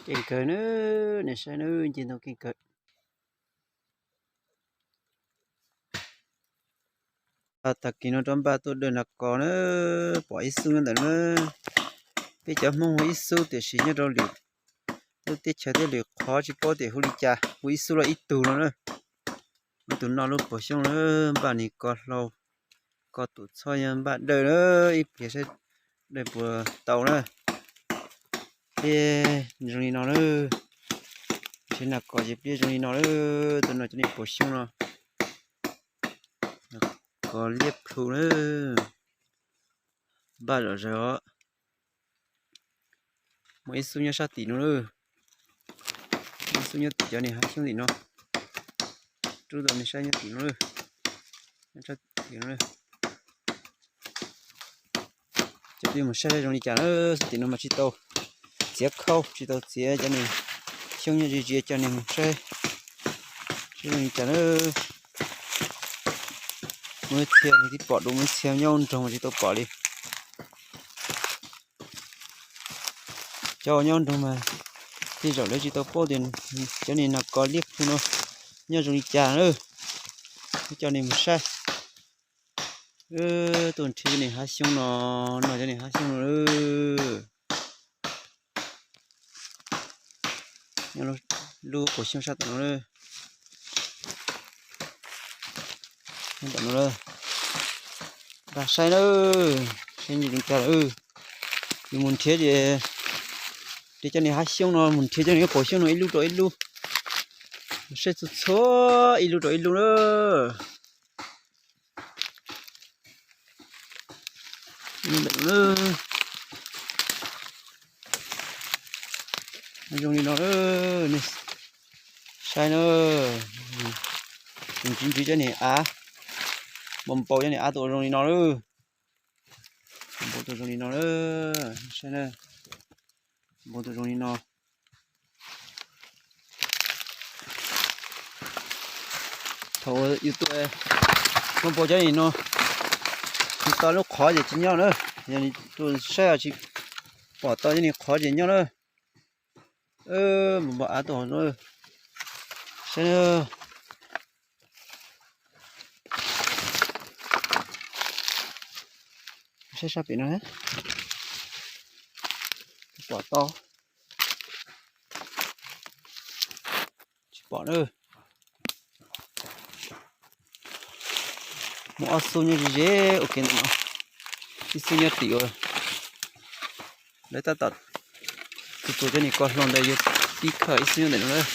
Keej kawg na, nej saib na, nce ntoo keej kawg. Tag kis no rov npaj tuaj dawj nas kos na, pom ib xub nyob ntawm na. Peb cov Hmoob hu ib xub tiam sis nyob rau lwm lub teb chaws thiab lwm qhov tsis paub tias hu li cas, hu ib xub los ib tug no na. Tus no lub puas xyoob na, npaj nis kos hlau, kos tus txhob yog npaj dawj na, ib pliag saib dawj puas tau na. Pliab zoo li no na, saib nas kos ces pliab zoo li no na, tus no cov niag puas xyoob no, kos liab plhu na, npaj zom zaws os. Muaj ib xub nyob sab tim no lawm, ib xub nyob tim cov niag hav xyoob tim no, rub tau nej saib nyob tim no lawm, nyob sab tim no lawm. Ces peb mus saib zoo li cas na, xub tim no mas tsis tau txiav khau, tsis tau txiav cov niag xyoob nyob ze ze, coj nej mus saib, saib zoo li cas na. Muaj ib txhia nws twb pom dua, muaj ib txhia nyob nroog mas tsis tau pom li. Cov uas nyob nroog mas tej zaum lawv tsis tau paub tias cov niag nas kos liab plhu no nyob zoo li cas na. Coj nej mus saib. Tuaj nrhiav cov niag hav xyoob no, no cov niag hav xyoob no. Nyob lub puas xyoob sab tom no, sab tom no. Npaj saib na, saib nyob zoo cas lawm. Yus mus nrhiav ces, ces cov niag hav xyoob no mus nrhiav cov niag puas xyoob no ib lub rau ib lub, saib txhua txhua ib lub rau ib lub na. Zoo li no, nej saib na, ntsis ntsis cov niag av, npau npau cov niag av tuaj zoo li no lawm. Npau tuaj zoo li no, saib na, npau tuaj zoo li no. Thaum yus tuaj npau npau cov niag no, tsis tau lub qhov ces tsis nyob na, yog tuaj saib tsis pom tau cov niag qhov ces nyob na. Npau npau av tuaj hauv no, saib na. Saib sab pem no, pom tau, tsis pom na. Muaj ob xub nyob ze ze ua ke ntawm no, ib xub nyob tim uas lawv tab tom txuas txuas cov niag kos hlau ntawd yuav pib khawm, ib xub nyob ntawm no lawm.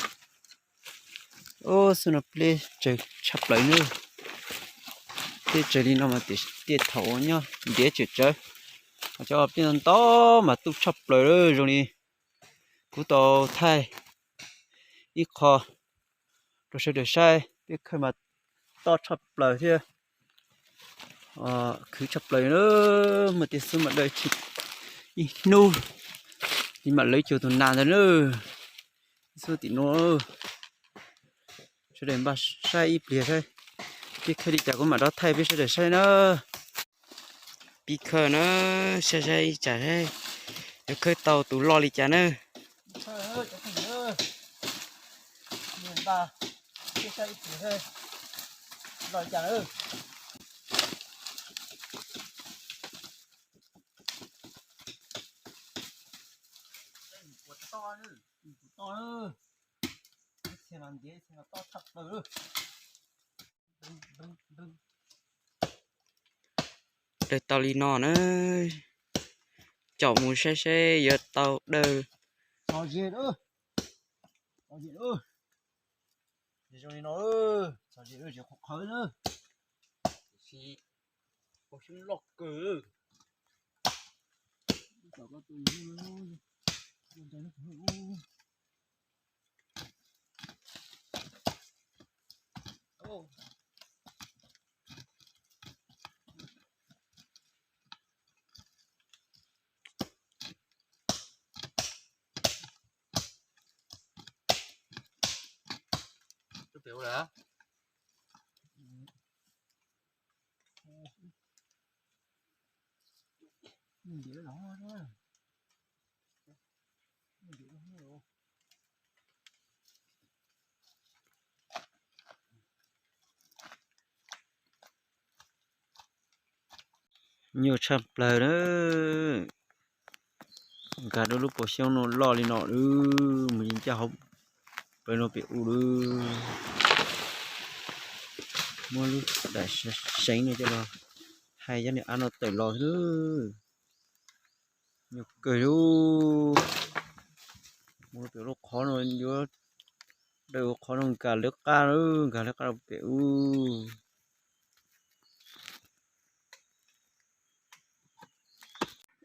Ub, xub no pliab tsawg tshaj plaws na. Pliab tsawg li no mas tiam sis tiaj thaum uas nyob ntiav tsawm tsawv, ho cov pliab ntau ntau mas tuj tshaj plaws lawm. Zoo li kuv tau thaij ib qho rau sawv daws saib, peb khawb mas tob tshaj plaws thiab khwv tshaj plaws na. Muaj tej xub mas dawj ib hnub li mam lawv cuag tus nas ntawd na. Ib xub tim no, sawv daws npaj saib ib pliag saib peb khawb li cas kuv mam rov thaij peb sawv daws saib na. Pib khawb na, saib saib ib tsam saib yuav khawb tau tus loj li cas na. Dawj tau li no na, caum mus saib saib yuav tau dawj. Zoo li no, qhov qhawv na, tiam sis pos xyoob loj kawg. Nyuaj tshaj plaws na. Nkag rau lub pob xyoob no loj li no lawm, mus ncaj hauv plawv no pem ub lawm. Muab lub daim seev no coj los hais cov niag av no tawm los xwb. Nyuaj kawg li. Mus pem lub qhov no yuav daws qhov no nkag lawv qab, nkag lawv qab rau pem ub.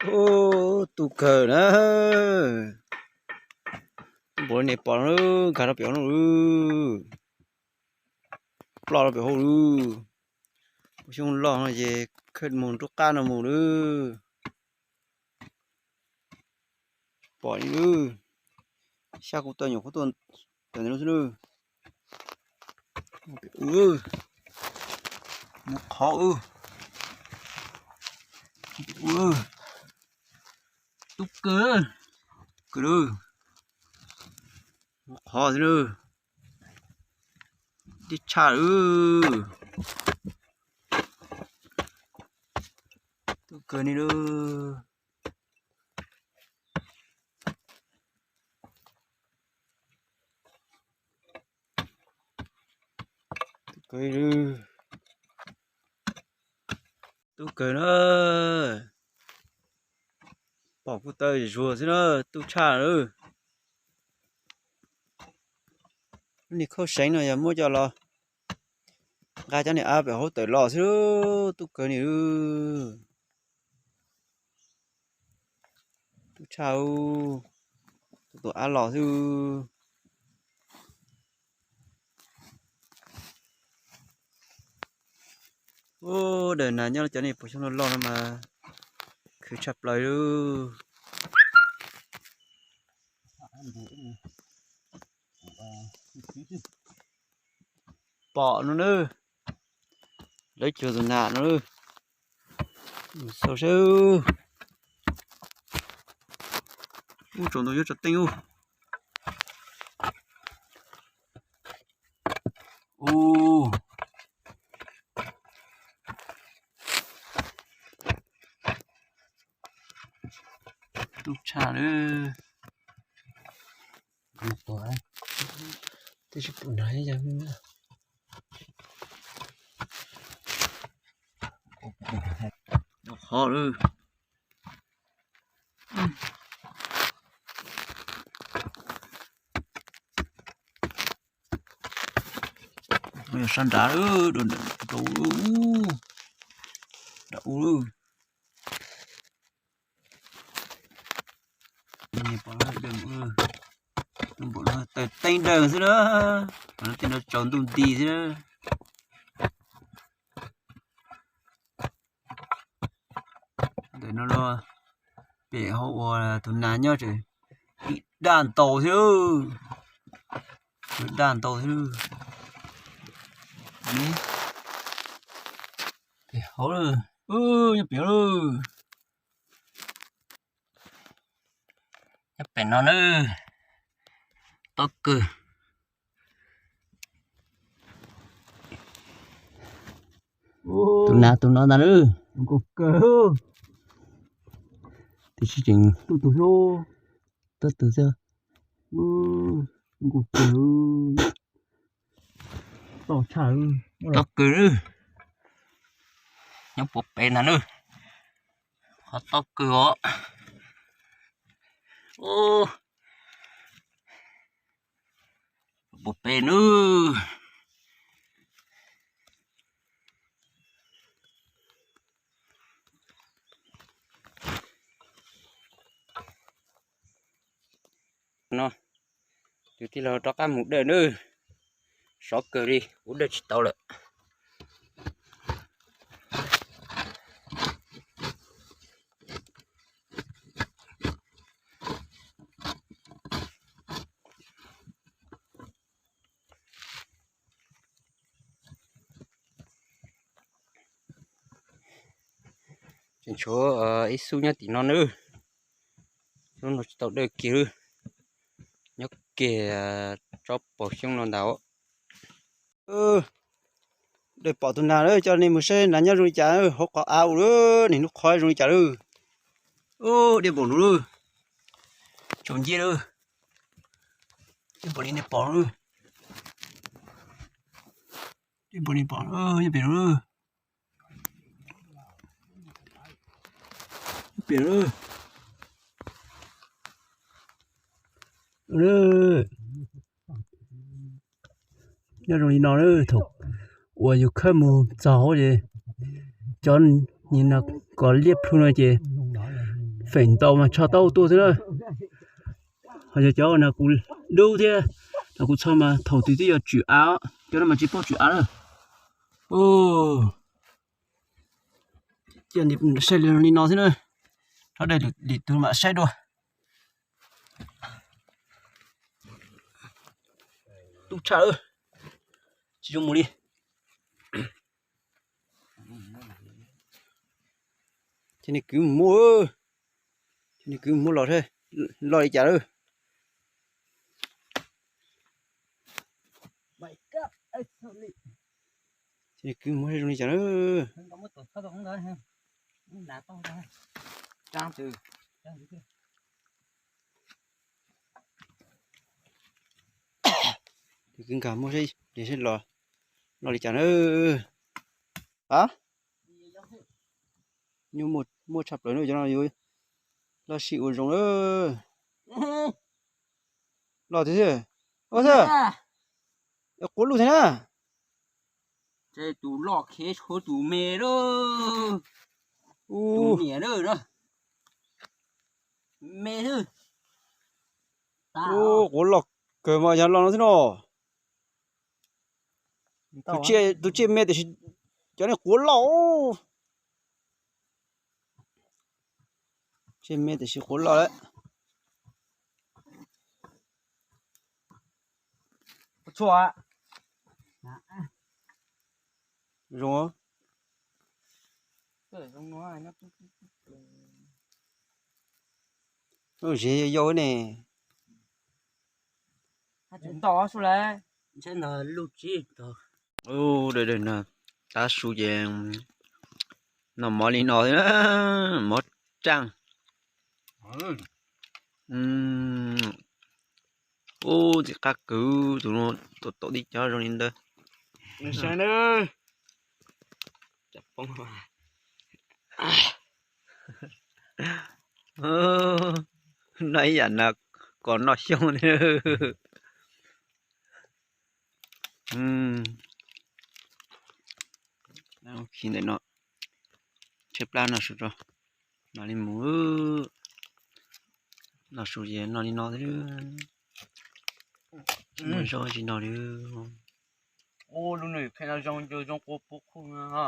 Ub, tu kawg na. Npaum li ne pom no, nkag rau pem no lawm. Ploj rau pem hauv lawm. Pob xyoob loj no ces khawb mus nruab qab no mus lawm. Pom li lawm. Xyab kuv tawm nyuam qhuav tuaj tawm ntawm no xwb lawm. Ub, mus qhov ub. Ub, tub kawg, kawg lawm. Mus qhov xwb lawm. Tib tshaj lawm. Tub kawg ni lawm. Tub kawg na. Pom kuv taw zuag xwb na, tub tshaj lawm. Lub niag khaub seev no yog muab coj los nqa cov niag av pem hauv tawm los xwb, tub kawg ni lawm. Tub tshaj, tus tus av los xwb. Ub, daws nas nyob cov niag pob xyoob loj loj no mas khwv tshaj plaws li. Pom no na, lawv cog tus nas no na. Xauj saib, ub, tsaus ntuj yuav tsaus teej ub. Ub, tub tshaj lawm. Twb tsis pom nas yog. Qhov lawm. Sab nrad, rau ub, nrad ub. Npaum no taws teeb dawg xwb na, tej no tsaus ntuj nti xwb na. Ntawm no los pem hauv uas tus nas nyob tseem ib daj ntaus xwb, ib daj ntaus xwb. Pem hauv, nyob pem hauv, nyob pem no na, tob kawg. Tus nas tus no ntag na. Tiam sis tseem tuaj tus xwb. Tob kawg, nyob puag pem ntag na. Qhov tob kawg os. Puag pem na. No, tus tij laug rov qab mus dawj nawb. Sov kawg li, ua dawj tsis tau lawm. Tseem tshuav ib xub nyob tim no nawb. Xub no tsis tau dawj kiag lawm. Nyob kiag tsob pos xyoob no ntag. Dawm pom tus nas lawm, coj nej mus saib nas nyob zoo li cas, hauv qhov av ub lawm, niaj hnub qhov zoo li cas lawm. Ub, dej npaum no lawm, tsaus ncej lawm. Dej npaum li nej pom lawm, dej npaum li pom nyob pem no lawm. Pem lawm. Nyob zoo li no, thaum uas yus khawb mus txog hauv ces cov niag nas kos liab plhu no ces feem ntau mas tso taub tuaj xwb na. Ho yog cov nas kos dub thiab nas kos txho mas thaum twg twb yuav tswm av, cov no mas tsis paub tswm av na. Cia saib li no xwb na, rov dai lwm tus mam saib dua. Tub tshaj, tsis zoo mus li. Ces nws kwv mus, ces nws kwv mus los, loj li cas lawm. Ces nws kwv mus zoo li cas lawm. Ces kwv nkag mus seb, seb los, loj li cas na. A, nyuj muaj tshaj plaws na, cov no yuav loj sij ua zoo na. Loj tiag tiag, ua xwb, quav luj thiab na. Tus loj khev tshuav tus me lawm, tus niam lawm, me xwb. Quav loj kawg mas yog loj no xwb no. Tus tsiaj me tiam sis cov niag quav loj. Tsiaj me tiam sis quav loj lawm. Zoo. Lub zeb yau yau ne. Ntau su lawm. Ntshai no lub tsib tog. Ub, dawm dawm no, tav su ces noj mov li no, mov raj. Ub, txiv qab kwv tus no, tau tau tib co zoo li ntawd. Noj ib yam nas kos noj xyoob li. Khi ntawm no, tshaib plab noj su tso, noj li mus, noj su ces noj li no xwb, tsis muaj zaub tsis noj li. Ub, lub nws pheej no zoo zoo quas puv khu no.